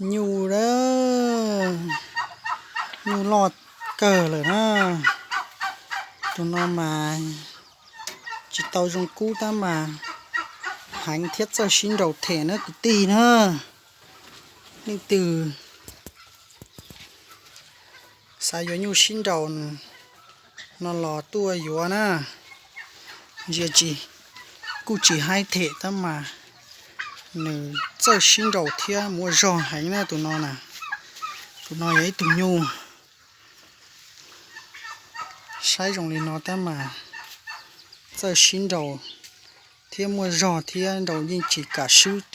Nyuj a, nyuj loj kawg lawm na. Tus no mas tsis tau zoo kub tab mas heev thiab txawj sib nraus them na kwv tij na. Leej twg xav yuav nyuj sib nraus no los tuaj yuav na. Ntsia tsis, kuj tsis haib them tab mas nws txawj sib nraus thiab muaj zog heev na tus no na. Tus no yog ib tug nyuj saib zoo li no tab mas txawj sib nraus thiab muaj zog thiab nraus yeej tsis kam swb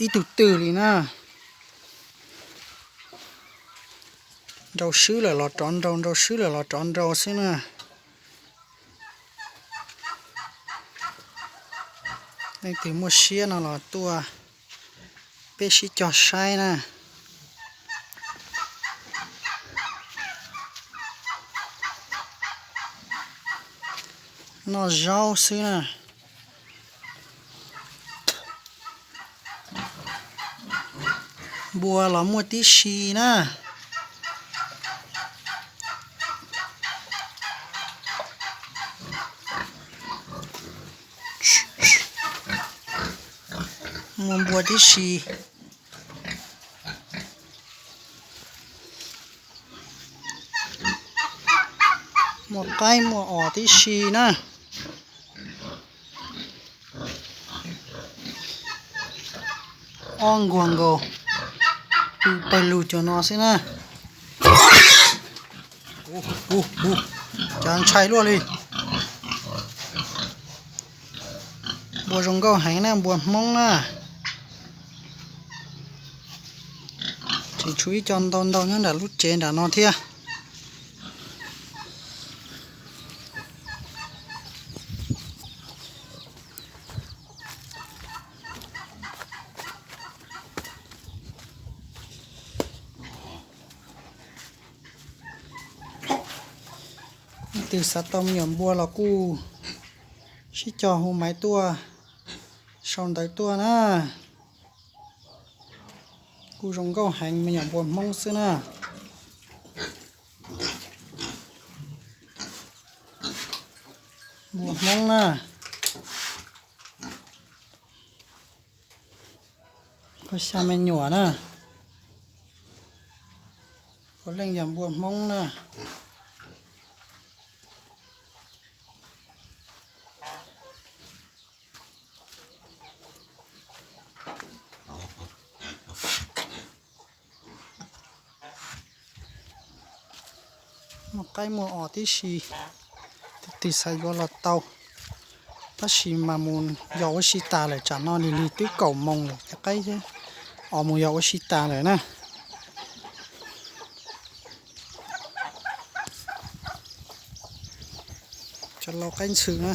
ib tug twg li na. Nraus swb lawm los rov nraus, nraus swb lawm los rov nraus xwb na. Leej twg muaj siab no los tuaj peb sib cog saib na. Noj zaub xwb na. Npua los muaj tib si na. Muaj npua tib si. Muaj qaib muaj os tib si na. Ob nkuag nkaus, pw pawg lug cov no xwb na. Cas ntshai luaj li. Npua zoo nkauj heev na, npua Hmoob na. Tseem tshuav ib co ntau ntau nyob nram lub tsev nram no thiab. Leej twg xav tau me nyuam npua los kuj sib cog hu maiv tuaj sau ntawv tuaj na. Kuj zoo nkauj heev, me nyuam npua Hmoob xwb na. Npua Hmoob na. Kuj xya me nyuam na. Puav leej yog npua Hmoob na. Muaj qaib muaj os tib si, tus twg xav yuav los tau. Tab sis mas mus yos ua si tas lawm, tsam no lig lig twb kaum moos lawm, cov qaib os mus yos ua si tas lawm na. Cov lau qaib ntxhw na.